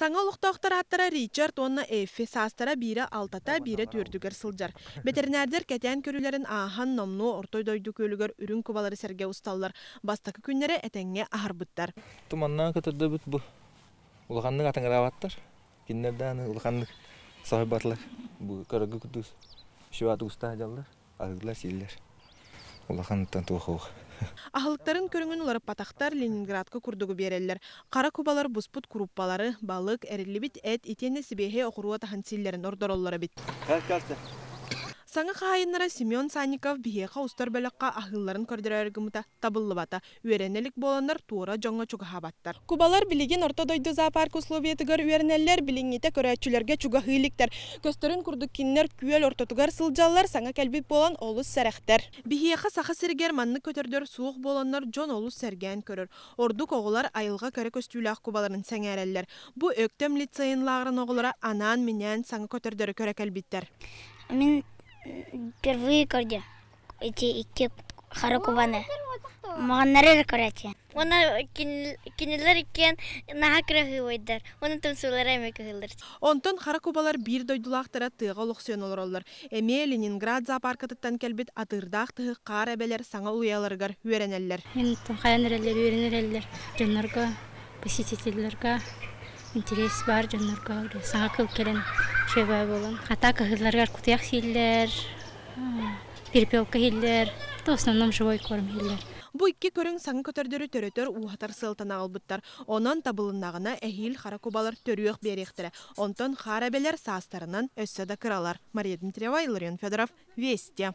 Саҥа олохтоохтор ааттара Ричард уонна Эффи, саастара биирэ алтата, биирэ түөрдүгэр сылдьар. Бэтэринээрдэр кэтээн көрүүлэрин ааһан, номнуо Орто дойду күөлүгэр үрүҥ кубалары сэргэ усталлар. Бастакы күннэрэ этэҥҥэ аһарбыттар. Туманнаан көтөрдөбүт бу. Улаханнык атыҥыраабаттар. Кинилэр даҕаны улаханнык соһуйбатылар. Бу көрөргө курдук үчүгэй устаа дьаллар, аһыыллар, сииллэр. Улахантан туох суох. Аһылыктарын көрүҥүн уларыппатахтар, Ленинградка курдугу биэрэллэр. Хара кубалар буспут куруппалары, балык, эриллибит эт итиэннэ сибиэһэй оҕуруот аһын сииллэрин ордороллор эбит. Саҥа хаһаайыннара Семен Санников биһиэхэ устар бөлөххө аһыылларын көрдөрөөрү гыммыта табыллыбата. Үөрэнэ илик буоланнар туора дьоҥҥо чугаһаабаттар. Кубалар билигин Орто дойду зоопарка условиятыгар үөрэнэллэр, билиҥҥитэ көрөөччүлэргэ чугаһыы иликтэр. Көстөрүн курдук кинилэр күөл ортотугар сылдьаллар, саҥа кэлбит буолан олус сэрэхтэр. Биһиэхэ Саха сиригэр маннык көтөрдөр суох буоланнар дьон олус сэргээн көрөр. Ордук оҕолор айылҕа кэрэ көстүүлээх кубаларын сэҥээрэллэр. Бу Өктөм лицейин лааҕырын оҕолоро анаан-минээн саҥа көтөрдөрү көрө кэлбиттэр. Мин впервые көрдүм эти икки хара кубаны. Маҕаннары эрэ көрөөччү. Уонна кинилэр иккиэн наһаа кыраһыабайдар. Уонна тумсуулара эмиэ кыһыллар. Онтон хара кубалар биир дойдулаахтара тыаҕа олохсуйан олороллор. Эмиэ Ленинград зоопаркатыттан кэлбит атыырдаах тыһы хаар эбэлэр саҥа улуйаларыгар үөрэнэллэр. Хайан эрэллэр, үөрэн эрэллэр дьоннорго, посетителлэргэ интерес баар дьоннорго саҥа кыл кэлэн үчүгэй буолан. Хата кыһылларыгар кутуйах сииллэр, перепелка иһиллэр, в основном живой корм иһиллэр. Бу икки көрүҥ саҥа көтөрдөрү төрөтөр, ууһатар сыалтан аҕалбыттар. Онон табылыннаҕына эһиил хара кубалар төрүөх биэриэхтэрэ. Онтон хаар эбэлэр саастарынан өссө да кыралар. Мария Дмитриева, Илларион Федоров, Вести.